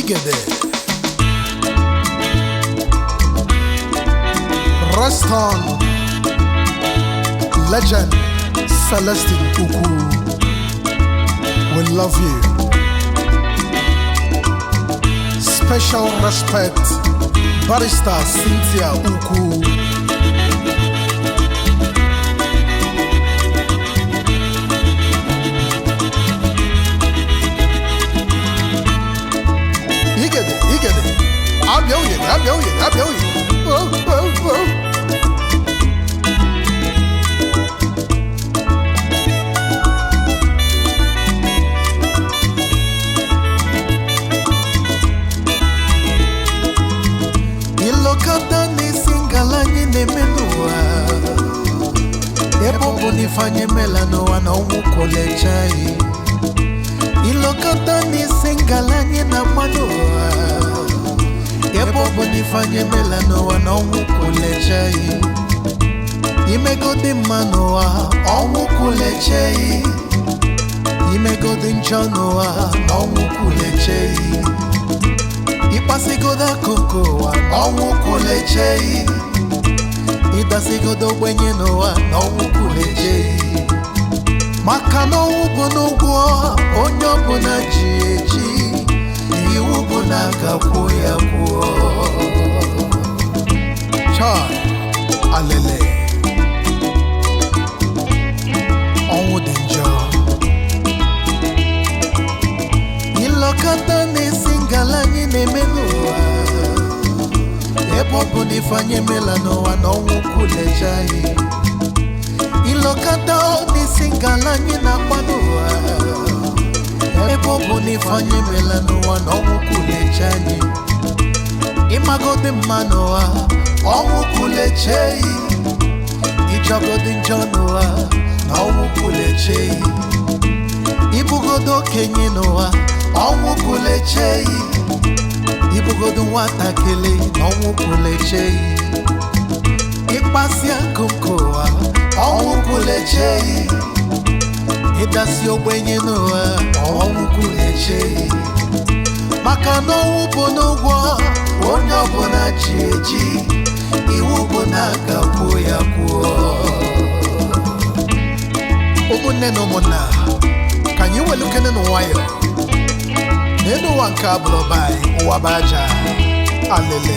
Igede. Rest on legend Celestine Ukwu. We love you. Special respect, Barrister Cynthia Ukwu. Igede, Igede. Abịa oye, abịa oye, abịa oye. Oh, oh, oh. Ịlọkọta n'isi ngala anyị na-eme n'ụwa, ebe ọ bụ na ife anyị emela n'ụwa na ọnwụ kwụlecha anyị. Ịlọkọta n'isi ngala anyị na-agba n'ụwa, ebe ọ bụ na ife anyị emela n'ụwa na ọnwụ kwụlecha anyị. Imegodi mma n'ụwa, ọnwụ kwụlecha anyị. Imegodi njọ n'ụwa, ọnwụ kwụlecha anyị. Ịkpasigodo akụkụ ụwa, ọnwụ kwuleche. Ịdasigodo ogbenye n'ụwa na ọnwụ kwuleche. Maka na ọnwụ bụ n'ụgwọ onye ọbụla ji eji, iwu bụ na ga-akwụ ya kwụọ. Chai, alele, ọnwụ dị njọ. Ịlọkọta na-esi ngala anyị na-eme n'ụwa, ebe ọ bụ na ife anyị emela n'ụwa na ọnwụ kwulecha anyị. Ịlọkọta n'isi ngala anyị na-agba n'ụwa, ebe ọ bụ na ife anyị emela n'ụwa na ọnwụ kwulecha anyị. Ịmagodi mma n'ụwa, ọnwụ kwulecha anyị. Ịchọgodi njọ n'ụwa na ọnwụ kwulecha anyị. Ịbụgodo okenye n'ụwa, ọnwụ kwuleche. Ịbụgodo nwatakịrị na ọnwụ kwuleche. Ịkpasị akụkụ ụwa, ọnwụ kwuleche. Ịdasi ogbenye n'ụwa, ọnwụ kwuleche. Maka na ọnwụ bụ n'ụgwọ onye ọbụla ji eji, iwu bụ na ga-akwụ ya kwụọ. Ụmụnne na ụmụnna, ka anyị welukene nwayọ n'elu ụwa nke a bụrụ be anyị, ụwa bụ aja alele.